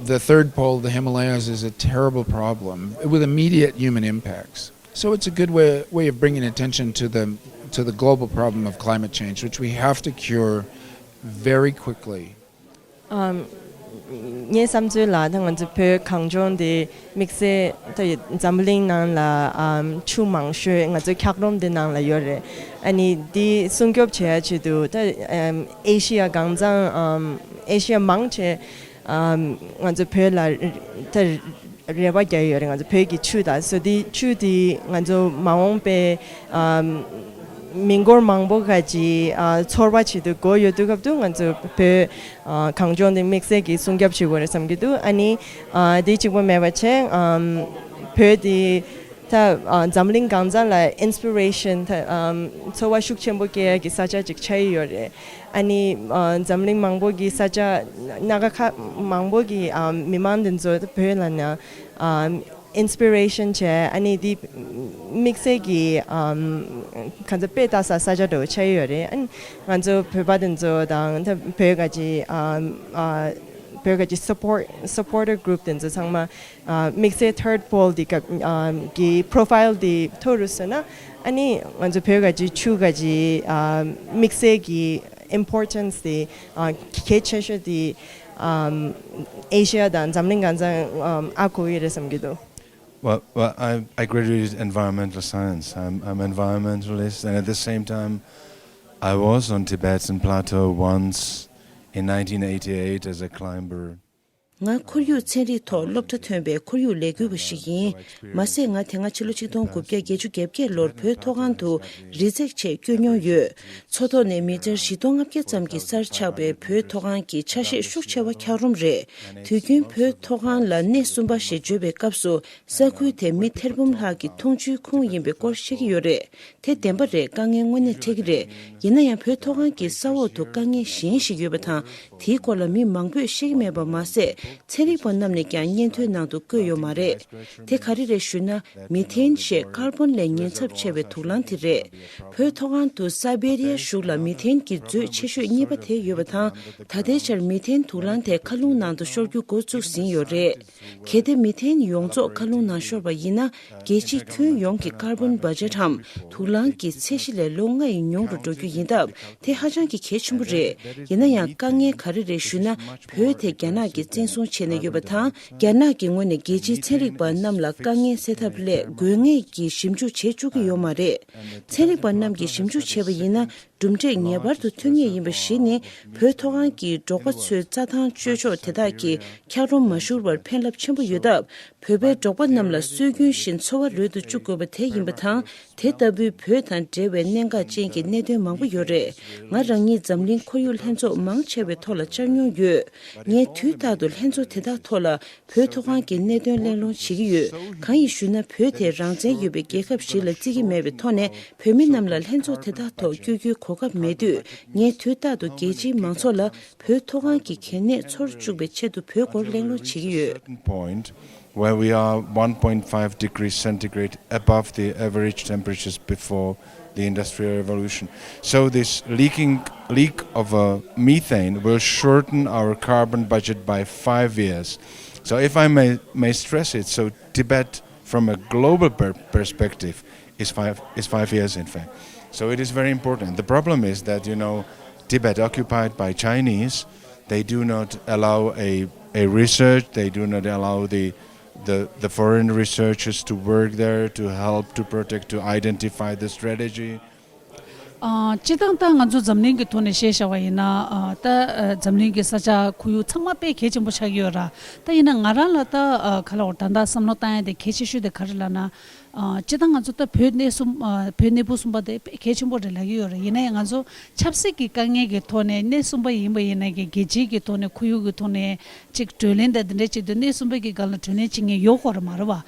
The third pole, the Himalayas, is a terrible problem with immediate human impacts. So it's a good way, way of bringing attention to the, to the global problem of climate change, which we have to cure very quickly. ཨམ། ངའི་བསམ་ཚུལ་ལ་ད་ང་ཚོ་བོད་གངས་ལྗོངས་འདི་དམིགས་བསལ་ད་འཛམ་བུ་གླིང་ནང་ལ་ཨམ་ཆུ་མང་ཤོས། ང་ཚོ་འཁྱགས་རོམ་འདི་ནང་ལ་ཡོད་རེད། ཨ་ནི་འདི་སྲུང་སྐྱོབ་བྱེད་ཡ་ཆེད་དུ་ད་ཨམ་ཨེ་ཤི་ཡ་གང་ཚང་ཨམ་ཨེ་ཤི་ཡ་མང་ཆེ་ཨམ་ང་ཚོ་བོད་ལ་ད་རེ་བ་རྒྱག་ཡོད་རེད། ང་ཚོ་བོད་ཀྱི་ཆུ་དང་། སོ་འདི་ཆུ་འདི་ང་ཚོ་མ་འོངས་པའི་ཨམ་མི་འབོར་མང་པོ་ག་ཅིག་ཨ་ཚོར་བ་བྱེད་དུ་དགོས་ཡོད་དུས་སྐབས་དུ་ང་ཚོ་བོད་ཨ་གངས་ལྗོངས་འདི་དམིགས་བསལ་གྱི་སྲུང་སྐྱོབ་བྱེད་དགོས་རེད་བསམ་གྱི་འདུག་ཨ་ནི་ཨ་འདི་གཅིག་པོ་མེད་པ་བྱས་ཨམ་བོད་འདི་ད་ཨ་འཛམ་གླིང་གང་ཚང་ལ་ཨིན་སི་པི་རེ་ཤན་ད་ཨམ་ཚོར་བ་ཤུགས་ཆེན་པོ་སྐྱེ་ཡ་གི་ས་ཆ་ཅིག་ཆགས་ཡི་ཡོད་རེད། ཨ་ནི་ཨ་འཛམ་གླིང་མང་པོ་གི་ས་ཆ་སྣ་ཁ་ཁ་མང་པོ་གི་ཨམ་མི་མང་འདི་ཚོ་ད་བོད་ལ་ན་ཨམ་ཨིན་སི་པི་རེ་ཤན་བྱས། ཨ་ནི་འདི་དམིགས་བསལ་གྱི་ཨམ་གང་ཚ་དཔེ་ལྟ་ས་ས་ཆ་འདྲ་བོ་ཆགས་ཡོད་རེད། ཨ་ནི་ང་ཚོ་བོད་པ་དེ་ཚོ་དང་ད་བོད་ག་ཅི་ཨམ་ཨ་བོད་ག་ཅི་སུ་པོར་སུ་པོར་ཊར་གུ་རུབ་དེ་ཚོ་ཚང་མ་ཨ་དམིགས་བསལ་ཐར་ཌི་པོལ་འདི་ག་ཨམ་གི་པོ་རོ་ཕའིལ་འདི་མཐོ་རུ་སོང་ན། ཨ་ནི་ང་ཚོ་བོད་ག་ཅི་ཆུ་ག་ཅི་ཨམ་དམིགས་བསལ་གྱི་ཨིམ་པོར་ཊན་སི་དེ་ཨ་གལ་ཆེ་ཤོས་དེ་ཨམ་ཨེ་ཤི་ཡ་དང་འཛམ་གླིང་གང་ཚང་ཨམ་ཧ་གོ་ཡི་རེད་བསམ་གྱི་འདུག Well, well, I, I graduated environmental science. I'm, I'm environmentalist, and at the same time, I was on Tibetan plateau once in nineteen eighty-eight as a climber. ང་ཁོར་ཡུག་ཚན་རིག་ཐོག་སློབ་གྲྭ་ཐོན་པའི་ཁོར་ཡུག་ལས་འགུལ་བ་ཞིག་ཡིན། མ་ཟད་ང་དེ་སྔ་ཕྱི་ལོ་ཆིག་སྟོང་དགུ་བརྒྱ་བརྒྱད་ཅུ་གྱ་བརྒྱད་ལོར་བོད་མཐོ་སྒང་དུ་རི་འཛེག་ཆེད་བསྐྱོད་མྱོང་ཡོད། མཚོ་ཐོག་ནས་མི་ཊར་བཞི་སྟོང་ལྔ་བརྒྱ་ཙམ་གྱི་སར་ཆགས་པའི་བོད་མཐོ་སྒང་གི་ཆ་ཤས་ཤུགས་ཆེ་བ་འཁྱགས་རོམ་རེད། དུས་རྒྱུན་བོད་མཐོ་སྒང་ལ་སྣེ་གསུམ་པ་ཞེས་བརྗོད་པའི་སྐབས་སུ། ས་ཁུལ་དེ་མི་ཐེར་འབུམ་ལྷག་གི་འཐུང་ཆུའི་ཁུངས་ཡིན་པའི་སྐོར་བཤད་ཀྱི་ཡོད་རེད། དེ་བདེན་པ་རེད། དཀའ་ངལ་དངོས་གནས་འཕྲད་ཀྱི་རེད། ཡིན་ན་ཡང་བོད་མཐོ་སྒང་གི་ས་འོག་ཏུ་དཀའ་ངལ་གཞན་ཞིག་ཡོད་པ་དང་། དེའི་སྐོར་ལ་མི་མང་པོས་བཤད་ཀྱི་མེད་པ་མ་ཟད། ཚན་རིག་པ་རྣམས་ནས་ཀྱང་སྙན་ཐོའི་ནང་དུ་བཀོད་ཡོད་མ་རེད། དེ་ག་རེ་རེད་ཞུས་ན། མི་ཐེན་ཞེས་ཀར་བོན་ལས་ཉེན་ཚབས་ཆེ་བའི་དུག་རླངས་དེ་རེད། བོད་མཐོ་སྒང་དུ་སཱི་བེ་རི་ཡའི་གཞུག་ལ་མི་ཐེན་གྱི་མཛོད་ཆེ་ཤོས་གཉིས་པ་དེ་ཡོད་པ་དང་། ད་ལྟའི་ཆར་མི་ཐེན་དུག་རླངས་དེ་མཁའ་རླུང་ནང་དུ་ཤོར་རྒྱུ་འགོ་བཙུགས་ཟིན་ཡོད་རེད། གལ་ཏེ་མི་ཐེན་ཡོངས་རྫོགས་མཁའ་རླུང་ནང་ཤོར་བ་ཡིན་ན། རྒྱལ་སྤྱི་ཁྱོན་ཡོངས་ཀྱི་ཀར་བོན་བྷ་ཇེཊ་འམ་དུག་རླངས་ཀྱི་ཚད་གཞི་ལས་ལོ་ལྔ་ཡི་ཉུང་རུ་འགྲོ་རྒྱུ་ཡིན་སྟབས། དེ་ཧ་ཅང་གི་གལ་ཆེན་པོ་རེད། ཡིན་ན་ཡང་དཀའ་ངལ་ག་རེ་རེད་ཞུས་ན། བོད་དེ་རྒྱ་ནག་གིས་བཙན་བཟུང་བྱས་ནས་ཡོད་པ་དང་། རྒྱ་ནག་གི་ངོས་ནས་རྒྱལ་སྤྱིའི་ཚན་རིག་པ་རྣམས་ལ་དཀའ་ངལ་སེལ་ཐབས་སླད་དགོས་ངེས་ཀྱི་ཞིབ་འཇུག་བྱེད་བཅུག་གི་ཡོད་མ་རེད། ཚན་རིག་པ་རྣམས་ཀྱིས་ཞིབ་འཇུག་བྱས་པ་ཡིན་ན། གྲུབ་འབྲས་ངེས་པར་དུ་ཐོན་ངེས་ཡིན་པ་ཞིག་ནི། བོད་མཐོ་སྒང་གི་འབྲོག་པ་ཚོའི་རྩྭ་ཐང་སྤྱོད་ཕྱོགས་དེ་དག་གི་འཁྱགས་རོམ་མ་བཞུར་བར་ཕན་རླབས་ཆེན་པོ་ཡོད་སྟབས། བོད་པའི་འབྲོག་པ་རྣམས་ལ་སྲོལ་རྒྱུན་བཞིན་འཚོ་བ་རོལ་དུ་བཅུག་དགོས་པ་དེ་ཡིན་པ་དང་། དེ་ལྟ་བུའི་བོད་དང་འབྲེལ་བའི་གནད་འགག་ཅན་གྱི་གནད་དོན་མང་པོ་ཡོད་རེད། ང་རང་ཉིད་འཛམ་གླིང་ཁོར་ཡུག་ལྷན་ཚོགས་མང་ཆེ་བའི་ཐོག་ལ་བཅར་མྱོང་ཡོད། ངས་དུས་རྟག་ཏུ་ལྷན་ཚོགས་དེ་དག་ཐོག་ལ་བོད་མཐོ་སྒང་གི་གནད་དོན་གླེང་སློང་བྱེད་ཀྱི་ཡོད། གང་ཡིན་ཞུས་ན། བོད་དེ་རང་བཙན་ཡོད་པའི་རྒྱལ་ཁབ་ཞིག་ལ་བརྩི་གི་མེད་པའི་ཐོག་ནས། བོད་མི་རྣམས་ལ་ལྷན་ཚོགས་དེ་དག་ཐོག་བསྐྱོད་རྒྱུའི་གོ་སྐབས་མེད་དུས། ངས་དུས་རྟག་ཏུ་རྒྱལ་སྤྱིའི་མང་ཚོགས་ལ་བོད་མཐོ་སྒང་གི་གལ་གནད་ཚོར་བཅུག་པའི་ཆེད་དུ་བོད་སྐོར་གླེང་སློང་བྱེད་ཀྱི་ཡོད། Certain point where we are one point five degrees centigrade above the average temperatures before the Industrial Revolution. So this leaking leak of uh, methane will shorten our carbon budget by five years. So if I may, may stress it, so Tibet, from a global per- perspective, is five is five years, in fact. So it is very important. The problem is that, you know, Tibet occupied by Chinese, they do not allow a, a research, they do not allow the, the, the foreign researchers to work there to help, to protect, to identify the strategy. ཨ། སྤྱིར་བཏང་ད་ང་ཚོ་འཛམ་གླིང་གི་ཐོག་ནས་བཤད་བཞག་པ་ཡིན་ན། ཨ། ད་ཨ། འཛམ་གླིང་གི་ས་ཆ་ཁོར་ཡུག་ཚང་མ་དཔེ་གལ་ཆེན་པོ་ཆགས་ཀྱི་ཡོད་ར། ད་ཡིན་ན་ང་རང་ལ་ད་ཨ། ག་ལ་བར་ད་ལྟ་བསམ་བློ་བཏང་ཡ་དེ་གལ་ཆེ་ཤོས་དེ་ག་རེ་ལབ་ན། ཨ། སྤྱིར་བཏང་ང་ཚོ་ད་བོད་གནས་གསུམ། ཨ། བོད་གནས་ཕུང་གསུམ་པ་དེ་དཔེ་གལ་ཆེན་པོ་རེད་ལབ་ཀྱི་ཡོད་རེད། ཡིན་ན་ཡང་ང་ཚོ་ཆབ་སྲིད་ཀྱི་དཀའ་ངལ་གྱི་ཐོག་ནས། གནས་གསུམ་པ་ཡིན་པ་ཡིན་ན་གི་རྒྱལ་སྤྱིའི་གི་ཐོག་ནས་ཁོར་ཡུག་གི་ཐོག་ནས་ཅིག་གྲོས་གླེང་དང་དེ་འདྲ་བྱེད་དུས། གནས་གསུམ་པ་གི་སྒང་ལ་གྲོས་གླེང་བྱེད་མཁན་ཡོད་ཁོ་ར་མ་རེད་བ།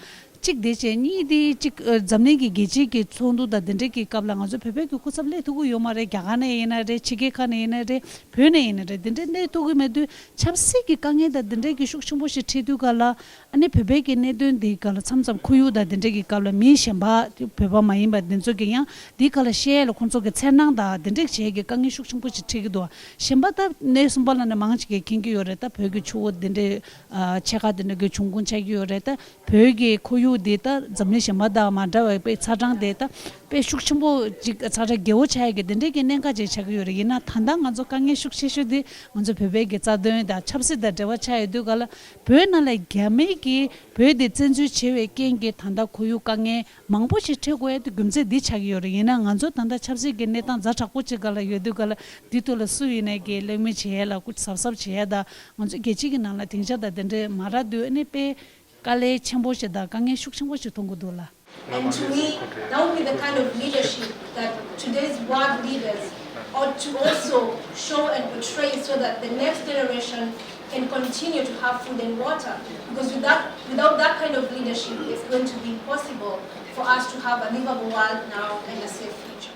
གཅིག་དེ་བྱས། གཉིས་དེ་གཅིག་ཨ། འཛམ་གླིང་གི་རྒྱལ་སྤྱིའི་གི་ཚོགས་འདུ་དང་དེ་འདྲའི་གི་སྐབས་ལ་ང་ཚོ་བོད་པའི་གི་སྐུ་ཚབ་སླེབས་ཐུབ་ཀྱི་ཡོད་མ་རེད། རྒྱ་གར་ནས་ཡིན་ན་རེད། ཕྱི་རྒྱལ་ཁག་ནས་ཡིན་ན་རེད། བོད་ནས་ཡིན་ན་རེད། དེ་འདྲ་སླེབས་ཐུབ་ཀྱི་མེད་དུས། ཆབ་སྲིད་ཀྱི་དཀའ་ངལ་དང་དེ་འདྲའི་གི་ཤུགས་ཆེན་པོ་ཞིག་འཁྲིད་དུས་སྒང་ལ། ཨ་ནི་བོད་པའི་གི་གནད་དོན་འདིའི་སྒང་ལ་མཚམས་མཚམས་ཁོར་ཡུག་དང་དེ་འདྲའི་གི་སྐབས་ལ་མི་གཞན་པ་བོད་པ་མ་ཡིན་པ་འདི་ཚོ་གི་ཡང་འདིའི་སྒང་ལ་བཤད་ཡ་ལ་ཁོང་ཚོ་གི་འཚེར་སྣང་དང་དེ་འདྲའི་བྱེད་ཡ་གི་དཀའ་ངལ་ཤུགས་ཆེན་པོ་ཞིག་འཁྲིད་ཀྱི་འདུག་གཞན་པ་ད་གནས་གསུམ་པ་ལ་ནི་མང་ཆེ་གིས་མཁྱེན་གྱི་ཡོད་རེད། ད་བོད་ཀྱི་ཆུ་བོ་འདི་འདྲའི་ཨ། ཆེ་ཁག་འདི་འདྲ་གི་བྱུང་ཁུངས་ཆགས་ཀྱི་ཡོད་རེད། ད་བོད་ཀྱི་ཁོར་ཡུག་འདི་ད་འཛམ་གླིང་གཞན་པ་དང་མ་འདྲ་བའི་དཔེ་ཚ་གྲང་དེ་ད་དཔེ་ཤུགས་ཆེན་པོ་ཅིག་ཚ་གྲང་རྒྱལ་པོ་ཆགས་ཡ་གི་དེ་འདྲའི་གི་གནད་འགག་ཅིག་ཆགས་ཀྱི་ཡོད་རེད། ཡིན་ན་ད་ལྟ་ང་ཚོ་དཀའ་ངལ་ཤུགས་ཆེ་ཤོས་དེ་ང་ཚོ་བོད་པའི་གི་རྩ་དོན་དང་ཆབ་སྲིད་དང་འབྲེལ་བ་ཆགས་ཡོད་དུས་སྒང་ལ། བོད་ནང་ལ་རྒྱ་མི་གིས་བོད་དེ་བཙན་འཛུལ་བྱས་པའི་རྐྱེན་གྱིས་ད་ལྟ་ཁོར་ཡུག་དཀའ་ངལ་མང་པོ་ཞིག་འཕྲད་དགོས་ཡ་དེ་རྒྱུ་མཚན་འདི་ཆགས་ཀྱི་ཡོད་རེད། ཡིན་ན་ང་ཚོ་ད་ལྟ་ཆབ་སྲིད་ཀྱི་གནས་སྟངས་ཛ་དྲག་པོ་ཅིག་སྒང་ལ་ཡོད་དུས་སྒང་ལ། འདི་ཐོག་ལ་སུ་ཡིན་ནའི་གི་གླེང་མོལ་བྱེད་ཡ་ལ་སྐུ་གཟབ་གཟབ་བྱེད་ཡ་དང་། ང་ཚོ་རྒྱལ་སྤྱི་གི་ནང་ལ་སྡིངས་ཆ་དང་དེ་འདྲས་མ་རག་དུས། ཨ་ནི་དཔེ་དཀའ་ལས་ཆེན་པོ་ཞིག་དང་དཀའ་ངལ་ཤུགས་ཆེན་པོ་ཞིག་མཐོང་གི་འདུག་ལ། And to me, that would be the kind of leadership that today's world leaders ought to also show and portray, so that the next generation can continue to have food and water. Because without, without that kind of leadership, it's going to be impossible for us to have a livable world now and a safe future.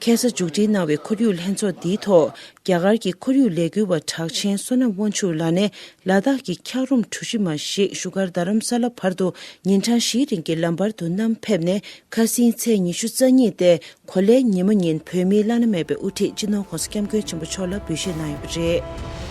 ཁ་སང་མཇུག་སྒྲིལ་གནང་བའི་ཁོར་ཡུག་ལྷན་ཚོགས་འདིའི་ཐོག་རྒྱ་གར་གྱི་ཁོར་ཡུག་ལས་འགུལ་བ་གྲགས་ཆེན་བསོད་ནམས་དབང་ཕྱུག་ལགས་ནས། ལ་དྭགས་ཀྱི་འཁྱགས་རོམ་གྲུ་བཞི་མ་ཞེས་བཞུགས་སྒར་རྡ་རམ་ས་ལ་བར་དུ་ཉིན་གྲངས་བཞིའི་རིང་གི་ལམ་བར་དུ་བསྣམས་ཕེབས་ནས། ཁ་སང་ཚེས་ཉི་ཤུ་རྩ་གཉིས་ཏེ་གོ་ལའི་ཉི་མ་ཉིན་བོད་མིའི་བླ་ན་མེད་པའི་དབུ་ཁྲིད་སྤྱི་ནོར་༧གོང་ས་༧སྐྱབས་མགོན་ཆེན་པོ་མཆོག་ལ་འབུལ་བཞེས་གནང་ཡོད་པ་རེད།